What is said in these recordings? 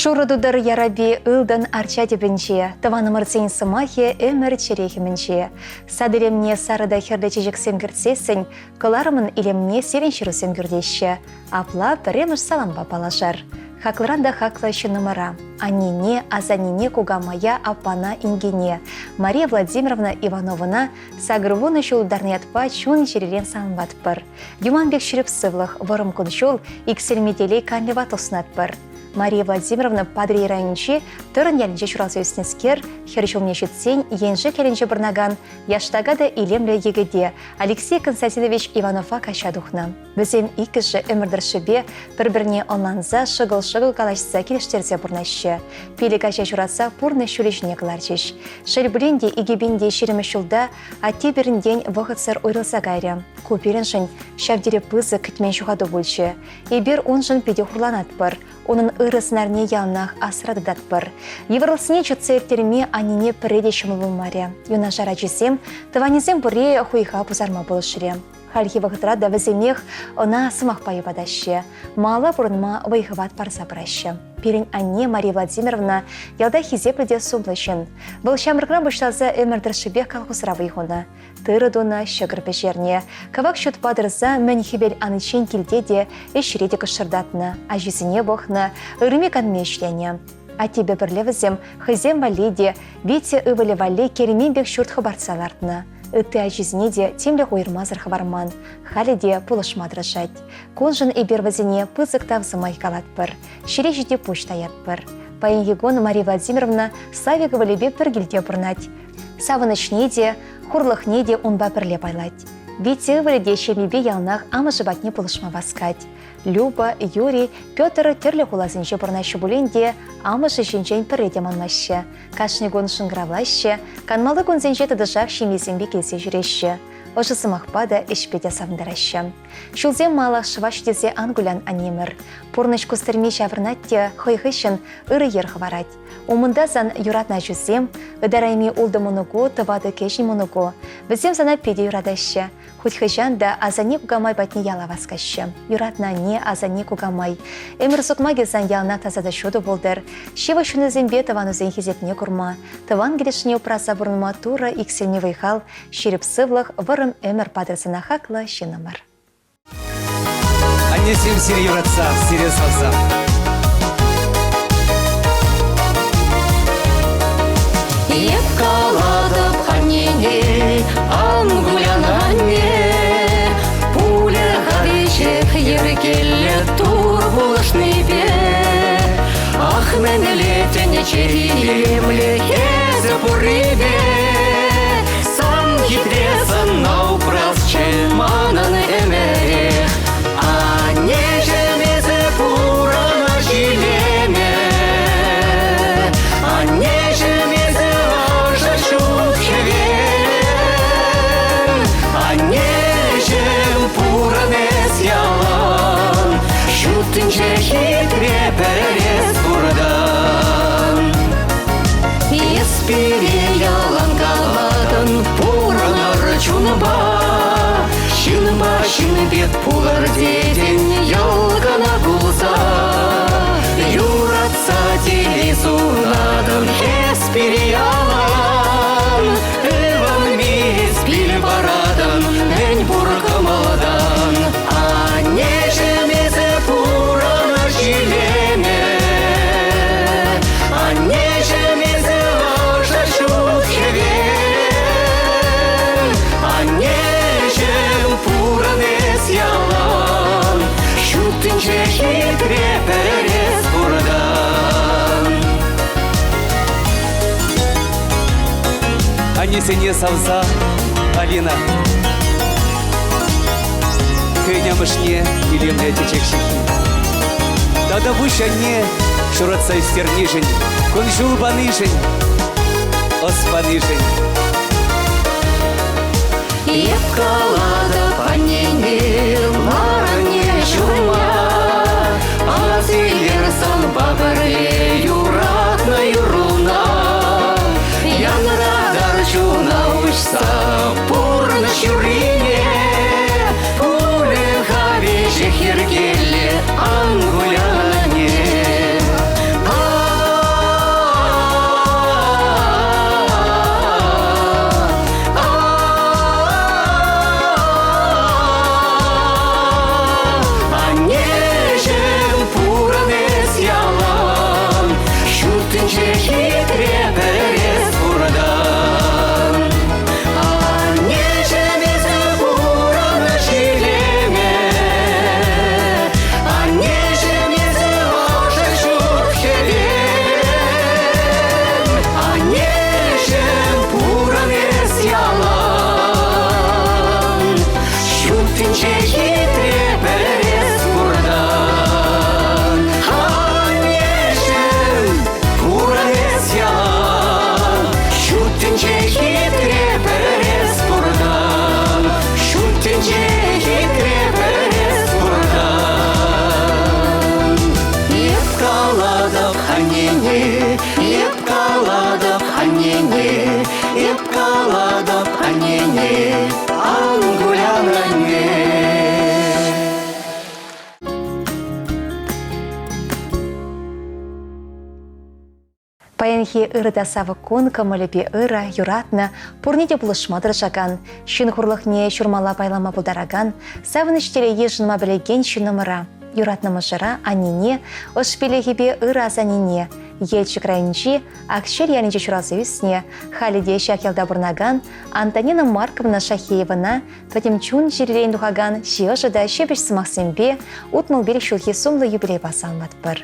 Шурӑ тутӑр ярапи ылтӑн арча тӗпӗнче, тӑванӑмӑрсен сӑмахӗ ӗмӗр чӗре хӗмӗнче. Сад илемне сарӑ та хӗрлӗ чечексем кӗртсессӗн, кӑларӑмӑн илемне сирӗн ҫырусем кӳртеҫҫӗ. Апла пӗрремӗш салампа паллашар. Хаклӑран та хаклӑ ҫыннӑмӑра, аннене, асаннене, кукамая, аппана, инкене, Мария Владимировна Ивановӑна 80 ҫул тултарнӑ ятпа чун-чӗререн саламлатпӑр. Юман пек ҫирӗп сывлӑх, вӑрӑм кун-ҫул, иксӗлми телей канлӗ ватлӑх сунатпӑр. Мария Владимировна Патӑрьел районӗнчи Тӑрӑн ялӗнче ҫуралса ӳснӗскер, хӗр ҫулне ҫитсен Еншик ялӗнче пурӑнакан яштака та илемлӗ йӗкӗте Алексей Константинович Иванова качча тухнӑ. Вӗсем иккӗшӗ ӗмӗр тӑршшӗпе пӗр-пӗрне ӑнланса шӑкӑл-шӑкӑл калаҫса килӗштерсе пурӑнаҫҫӗ. Пилӗк ача ҫуратса пурнӑҫ ҫулӗ ҫине кӑларчӗҫ. Шел пулин те, 2020 ҫулта атте пирӗнтен вӑхӑтсӑр уйрӑлса кайрӗ. Ку пирӗншӗн ҫав тери пысӑк кӗтмен ҫухату пулчӗ. Эпир уншӑн питӗ хурланатпӑр, унӑн ырӑ сӑнарне яланах асра тытатпӑр. Йывӑрлӑхсене чӑтса ирттерме аннене пӗрре те ҫӑмӑл пулмарӗ. Юнашар ачисем, тӑванӗсем пурри хуйха пусарма пулӑшрӗ. Хальхи вӑхӑтра та вӗсемех ӑна сӑмахпа йӑпатаҫҫӗ, малалла пурӑнма вӑй-хӑват парса пыраҫҫӗ. Пирӗн анне Мария Владимировна ялта хисеплӗ те сумлӑ ҫын. Вӑл ҫамрӑкран пуҫласа ӗмӗр тӑршшӗпех колхозра вӑй хунӑ. Тырӑ тунӑ, ҫӑкӑр пӗҫернӗ. Кӑвак ҫутпа тӑрса мӗн хӗвел аниччен килте те, ӗҫре те кӑштӑртатнӑ, ачисене пӑхнӑ, ырми-канми ӗҫленӗ. Аттепе пӗрле вӗсем хӑйсем валли те, Витя ывӑлӗ валли кермен пек ҫурт хӑпартса лартнӑ. Ытти ачисене те тимлӗх уйӑрмасӑр хӑварман, халӗ те пулӑшма тӑрӑшать. Куншӑн эпир вӗсене пысӑк тав сӑмахӗ калатпӑр, ҫӗре ҫити пуҫ таятпӑр. Паянхи кун Мария Владимировна Савик ывӑлӗпе пӗр килте пурӑнать. Савӑнӑҫне те, хурлӑхне те унпа пӗрле пайлать. Витя ывӑлӗ те ҫемйипе яланах амӑшӗ патне пулӑшма васкать. Люба, Юрий, Петр тӗрлӗ хуласенче пурӑнаҫҫӗ пулин те амӑшӗ ҫинчен пӗрре те манмаҫҫӗ. Кашни кун шӑнкӑравлаҫҫӗ, канмалли кунсенче тӑтӑшах ҫемьесемпе килсе ҫӳреҫҫӗ. Ӑшӑ сӑмахпа та, ӗҫпе те савӑнтараҫҫӗ. Ҫулсем малах шӑваҫ тесе ан кулян, аннемӗр. Пурнӑҫ кустӑрми ҫаврӑнать те хӑй хыҫҫӑн ырӑ йӗр хӑварать. Умӑнта сан юратнӑ ачусем, ытарайми ултӑ мӑнуку, тӑватӑ кӗҫӗн мӑнуку. Вӗсем сана питӗ юратаҫҫӗ. Хуть хӑҫан та асанне кукамай патне яла васкаҫҫӗ. Юратнӑ анне, асанне кукамай. Ӗмӗр сукмакӗ сан ялна таса та ҫутӑ пултӑр. Ҫывӑх ҫыннусемпе тӑванусен хисепне курма, тӑван килӗшне упраса пурӑнма Турӑ иксӗлми вӑй-хал, ҫирӗп сывлӑх, вӑрӑм ӗмӗр патӑр сана хаклӑ ҫыннӑмӑр. Аннесем сире юратса, сире савса. Эп калатӑп аннене, ан кулян, анне. Пулӗ-ха веҫех йӗркеллӗ Тур пулӑшнипе. Ах, мӗнле тӗнче илемлӗ эсӗ пуррипе. Сан хитре сӑнна упрасчӗ манӑн ӗмӗрех. Аннеҫӗм, эсӗ пурӑнӑҫ илеме. Аннеҫӗм, эсӗ ӑшӑ ҫут хӗвел. Аннеҫӗм, пурӑн эс ялан. Ҫут тӗнче хитре пӗр эс пуртан. Эс пире ялан калатӑн, пурӑнӑр чунпа. Ҫынпа ҫын пек пулӑр тетӗн, йӑл кӑна кулса. Юратса телей сунатӑн, эс пире ялан. Ывӑнми эс пил паратӑн, мӗн пур кӑмӑлтан. Аннеҫӗм, эсӗ пурӑнӑҫ илемӗ. Аннеҫӗм, эсӗ ӑшӑ ҫут хӗвел. Аннеҫӗм, пурӑн эс ялан. Ҫут тӗнче хитре пӗр эс пуртан. Аннесене савса Алина хӑйӗн амӑшне илемлӗ чечек ҫыххи. Тата пуҫ анне шуратса ӳстернишӗн, кун-ҫул панишӗн, ӑс панишӗн. Эп калатӑп аннене, лар анне ҫумма, Асилер санпа пӗрле юратнӑ юрруна. Янратар чуна уҫса пурнӑҫ юррине, Пулӗ-ха веҫех йӗркеллӗ, ан кулян, анне. Паянхи ырӑ та савӑк кун кӑмӑлӗпе ырӑ, юратнӑ, пурне те пулӑшма тӑрӑшакан, ҫын хурлӑхне ҫурмалла пайлама пултаракан, савӑнӑҫ телей йышӑнма пӗлекен ҫыннӑмӑра, юратнӑ мӑшӑра, аннене, ӑш пиллӗхӗпе ырӑ асаннене, Елчӗк районӗнчи Акчел ялӗнче ҫуралса ӳснӗ, халӗ те ҫак ялта пурӑнакан Антонина Марковна Шахеевӑна пӗтӗм чун-чӗререн тухакан чи ӑшӑ та ҫепӗҫ сӑмахсемпе 65 ҫулхи сумлӑ юбилейпа саламлатпӑр.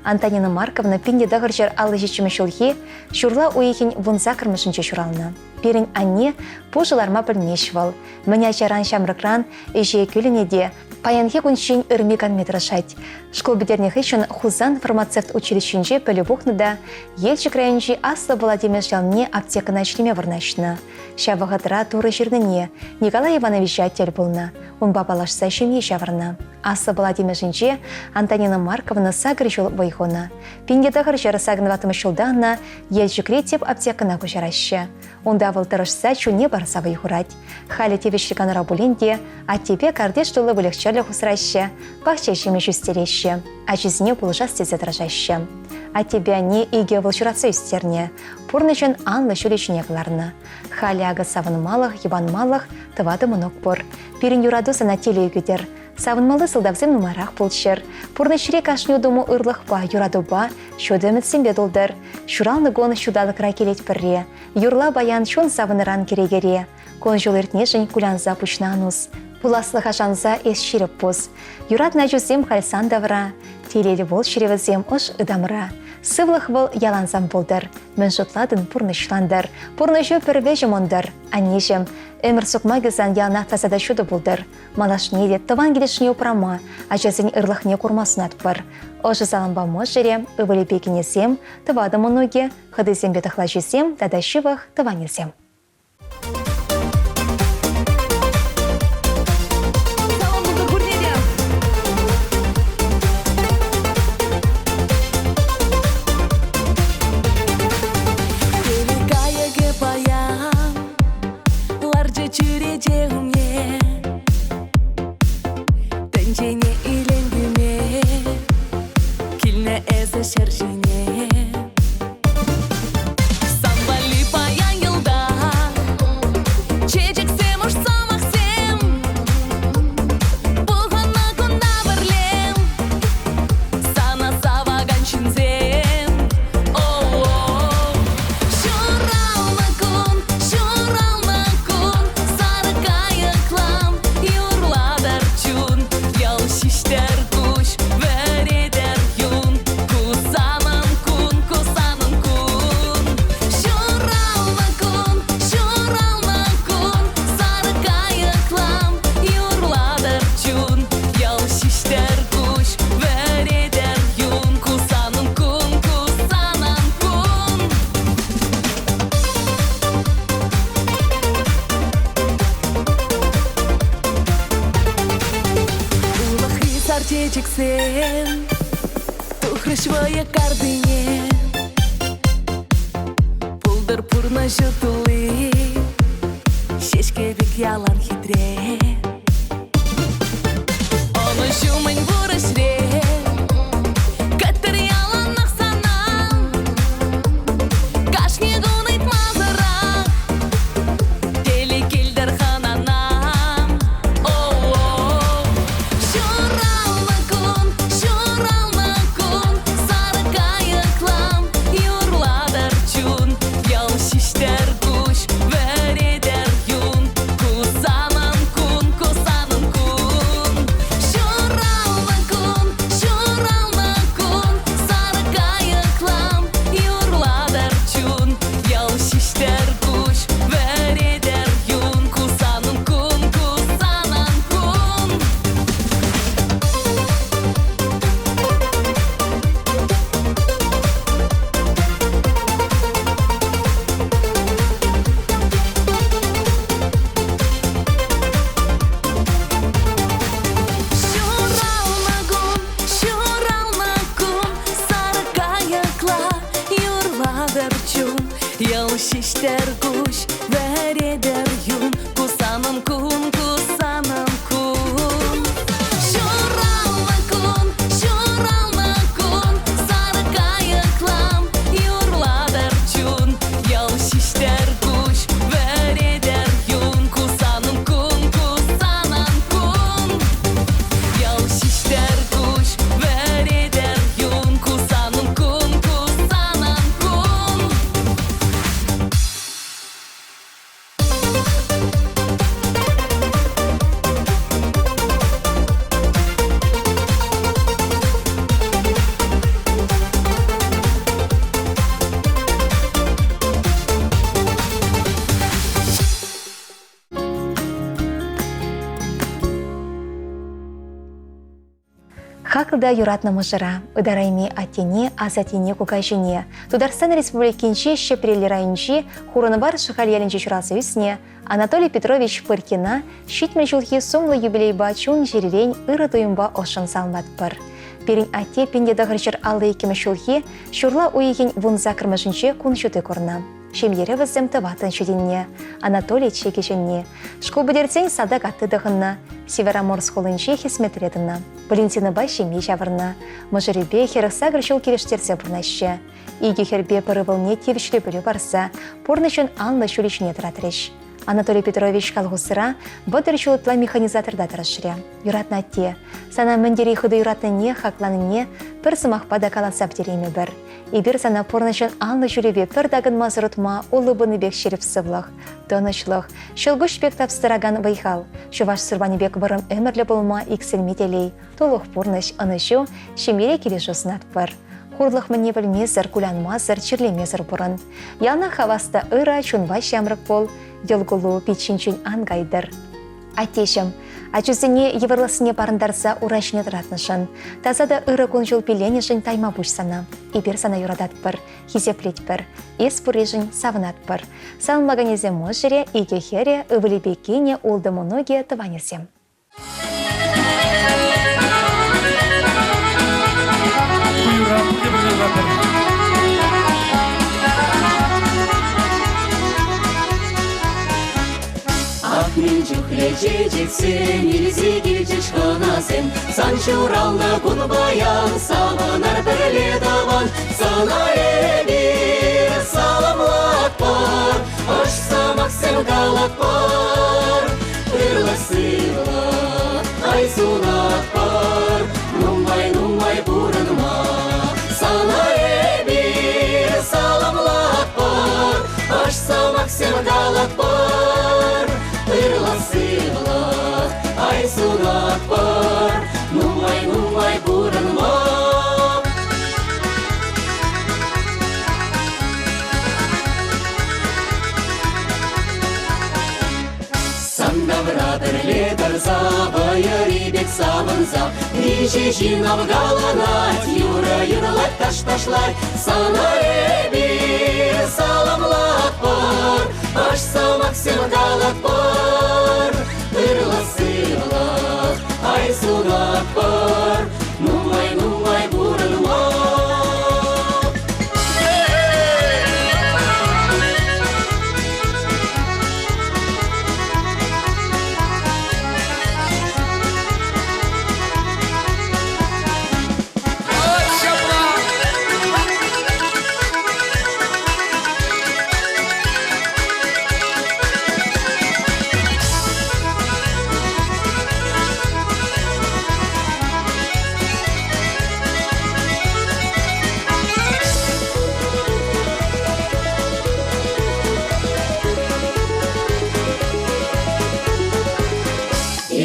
Антонина Марковна 1957 ҫулхи ҫурла уйӑхӗн 18-мӗшӗнче ҫуралнӑ. Пирӗн анне пушӑ ларма пӗлмест вӑл. Мӗн ачаран ҫамрӑкран ӗҫе кӳлӗнӗ те паянхи кунччен ырми-канми тӑрӑшать. Шкул пӗтернӗ хыҫҫӑн Хусан фармацевт училищинче пӗлӳ пухнӑ та Елчӗк районӗнчи Аслӑ Владимир ялне аптекӑна ӗҫлеме вырнаҫнӑ. Ҫав вӑхӑтра Турӑ ҫырнине Николай Ивановича тӗл пулнӑ, унпа паллашса ҫемье ҫавӑрнӑ. Аслӑ Пӑла Тимешӗнче Антонина Марковна сакӑр ҫул вӑй хунӑ. 1984 ҫулта ӑна Елчӗкри тӗп аптекӑна куҫараҫҫӗ. Унта вӑл тӑрӑшса чунне парса вӑй хурать. Халӗ тивӗҫлӗ канура пулин те аттепе картиш тулли выльӑх-чӗрлӗх усраҫҫӗ, пахча ҫимӗҫ ӳстереҫҫӗ, ачисене пулӑшас тесе тӑрӑшаҫҫӗ. Аттепе анне икӗ ывӑл ҫуратса ӳстернӗ, пурнӑҫӑн анлӑ ҫулӗ ҫине кӑларнӑ. Халӗ акӑ савӑнмалӑх, йӑпанмалӑх тӑватӑ мӑнук пур. Пирӗн юрату сана телей кӳтӗр. Савӑнмалли сӑлтавсем нумайрах пулччӑр. Пурнӑҫри кашни утӑму ырлӑхпа, юратупа, ҫутӑ ӗмӗтсемпе тултӑр. Ҫуралнӑ кун ҫуталӑкра килет пӗрре. Юрла паян чун савӑнӑран кӗрекере. Кун-ҫул иртнишӗн кулянса пуҫна ан ус. Пуласлӑха шанса эс ҫирӗп пус. Юратнӑ ачусем халь сан тавра. Телейлӗ вӑл ҫырӑвӗсем ӑш ытамра. Сывлӑх вӑл ялан сан пултӑр. Мӗн шутлатӑн, пурнӑҫлантӑр. Пурнӑҫу пӗр вӗҫӗм ӑнтӑр. Аннеҫӗм, ӗмӗр сукмакӗ сан яланах таса та ҫутӑ пултӑр. Малашне те тӑван килӗшне упрама, ачасен ырлӑхне курма сунатпӑр. Ӑшӑ салампа мӑшӑрӗ, ывӑлӗпе кинӗсем, тӑватӑ мӑнукӗ, хӑтисемпе тӑхлачисем тата ҫывӑх тӑванӗсем. Салам пултӑр пурне те! Телей кайӑкӗ паян ларчӗ чӳрече умне. Тӗнчене илем кӳме килнӗ эсӗ ҫӗр ҫине. Сан валли паян йӑлтах чечексем, уш сӑмахсем. Пухӑннӑ кунта пӗрле сана савакан ҫынсем. О-о-о. Ҫуралнӑ кун, ҫуралнӑ кун, сарӑ кайӑклам юрлатӑр чун. Ял ҫиҫтӗр куҫ, вӗретӗр юн. Ку санӑн кун, ку санӑн кун. Ҫуралнӑ кун, ҫуралнӑ кун, сарӑ кайӑклам юрлатӑр чун. Ял ҫиҫтӗр куҫ, вӗретӗр юн. Ку санӑн кун, ку санӑн кун. Улӑхри сар чечексем тухрӗҫ вӑйӑ картине. Пултӑр пурнӑҫу тулли, ҫеҫке пек ялан хитре. Ӑнӑҫу мӗн пур ӗҫре, кӗттӗр яланах сана. Кашни кун ыйтмасӑрах телей килтӗр хӑнана. О-о-о. Ҫуралнӑ кун, ҫуралнӑ кун, сарӑ кайӑклам юрлатӑр чун. Ял ҫиҫтӗр куҫ, вӗретӗр юн. Ку санӑн кун, ку санӑн кун. Ҫуралнӑ кун, ҫуралнӑ кун, сарӑ кайӑклам юрлатӑр чун. Ял ҫиҫтӗр куҫ, вӗретӗр юн. Ку санӑн кун, ку санӑн кун. Ҫуралнӑ кун, ҫуралнӑ кун, сарӑ кайӑкла юрлатӑр чун. Йӑл ҫиҫтӗр куҫ, вӗретӗр юн. Ку санӑн кун, ку санӑн кун. Ҫуралнӑ кун, ҫуралнӑ кун, сарӑ кайӑклам юрлатӑр Хаклӑ та юратнӑ мӑшӑра, ытарайми аттене, асаттене, кукаҫине, Тутарстан Республикинчи Ҫӗпрел районӗнчи Хурӑнвар Шӑхаль ялӗнче ҫуралса ӳснӗ Анатолий Петрович Пыркина 70 ҫулхи сумлӑ юбилейпа чун-чӗререн ырӑ туйӑмпа ӑшшӑн саламлатпӑр. Пирӗн атте 1952 ҫулхи ҫурла уйӑхӗн вунсаккӑрмӗшӗнче кун ҫути курнӑ. Ҫемьере вӗсем тӑваттӑн ҫитӗннӗ. Анатолий чи кӗҫӗнни. Шкул пӗтерсен салтак атти тӑхӑннӑ. Североморск хулинче хӗсметре тӑнӑ. Валентинӑпа ҫемье ҫавӑрнӑ. Мӑшӑрӗпе 48 ҫул килӗштерсе пурӑнаҫҫӗ. Икӗ хӗрпе пӗр ывӑлне тивӗҫлӗ пӗлӳ парса пурнӑҫӑн анлӑ ҫулӗ ҫине тӑратрӗҫ. Анатолий Петрович колхозра 30 ҫул ытла механизаторта тӑрӑшрӗ. Юратнӑ атте, сана мӗн тери хытӑ юратнине, хакланине пӗр сӑмахпа та каласа пӗтереймӗпӗр. Эпир сана пурнӑҫӑн анлӑ ҫулӗпе пӗр такӑнмасӑр утма улӑпӑнни пек ҫирӗп сывлӑх, тӑнӑҫлӑх, ҫӑлкуҫ пек тапса тӑракан вӑй-хал, чӑваш сурпанӗ пек вӑрӑм ӗмӗрлӗ пулма иксӗлми телей, тулӑх пурнӑҫ, ӑнӑҫу, ҫемьере килӗшӳ сунатпӑр. Хурлӑх мӗнне пӗлмесӗр, кулянмасӑр, чирлемесӗр пурӑн. Яланах хавас та ырӑ, чунпа ҫамрӑк пул, йӑл кулу пит ҫинчен ан кайтӑр. Аттеҫӗм, ачусене йывӑрлӑхсене парӑнтарса ура ҫине тӑратнӑшӑн, таса та ырӑ кун-ҫул пилленӗшӗн тайма пуҫ сана. Эпир сана юрататпӑр, хисеплетпӗр, эс пурришӗн савӑнатпӑр. Саламлаканӗсем мӑшӑрӗ, икӗ хӗрӗ, ывӑлӗпе кинӗ, ултӑ мӑнукӗ, тӑванӗсем. Ах, мӗн чухлӗ чечексем илсе килчӗҫ хӑнасем, Сан ҫуралнӑ кун паян савӑнар пӗрле тӑван. Сана эпир саламлатпӑр, ӑш сӑмахсем калатпӑр. Ырлӑх-сывлӑх ай сунатпӑр, нумай-нумай пурӑнма. Сана эпир саламлатпӑр, ӑш сӑмахсем калатпӑр. Ырлӑх-сывлӑх ай сунатпӑр, нумай-нумай пурӑнма. Сан тавра пӗрле тӑрса, вӑйӑри пек савӑнса, Миҫе ҫын авкаланать, юрӑ юрлать, таш ташлать. Сана эпир саламлатпӑр, ӑш сӑмахсем калатпӑр. Ырлӑх-сывлӑх ай сунатпӑр, нумай-нумай пурӑнма.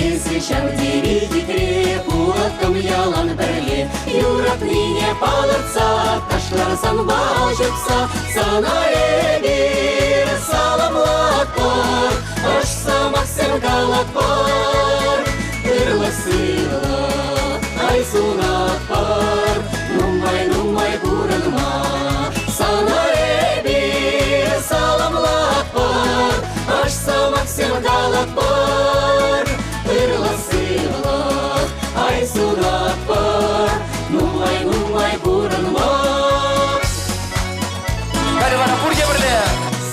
Эсӗ ҫав тери хитре, пулаттӑм ялан пӗрле. Юратнине палӑртса, ташлар санпа ҫупса. Сана эпир саламлатпӑр, ӑш сӑмахсем калатпӑр. Ырлӑх-сывлӑх ай сунатпӑр, нумай-нумай пурӑнма. Сана эпир саламлатпӑр, ӑш сӑмахсем калатпӑр. Ырлӑх-сывлӑх ай сунатпӑр, нумай-нумай пурӑнма. Халӗ вара пурте пӗрле!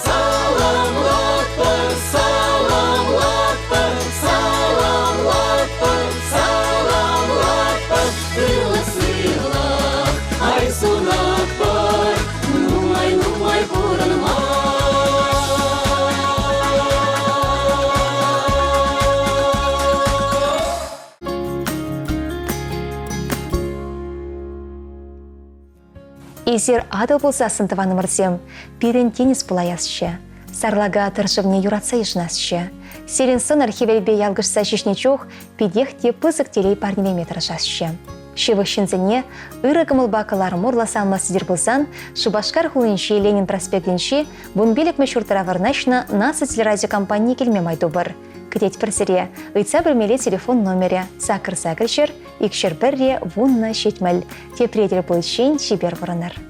Саламлатпӑр, саламлатпӑр, саламлатпӑр, саламлатпӑр, ырлӑх-сывлӑх ай сунатпӑр, нумай-нумай пурӑнма. Эсир Атӑл пулсассӑн, тӑванӑмӑрсем, пирӗн тинӗс пулаясчӗ. Сарлака тӑршшӗвне юратса йышӑнасчӗ. Сирӗн сӑнӑр хӗвелпе ялкӑшса ҫиҫнӗ чух питех те пысӑк телей парнелеме тӑрӑшасчӗ. Ҫывӑх ҫынсене ырӑ кӑмӑлпа кӑларӑм урлӑ салмас тетӗр пулсан Шупашкар хулинчи Ленин проспектӗнчи вунпиллӗкмӗш ҫуртра вырнаҫнӑ Наци телерадиокомпанине килме май тупӑр. Кӗтетпӗр сире. Ыйтса пӗлмелли телефон номерӗ сакӑр сакӑр ҫӗр, икҫӗр пӗрре, вуннӑ ҫитмӗл. Тепре тӗл пуличчен чипер пурӑнӑр.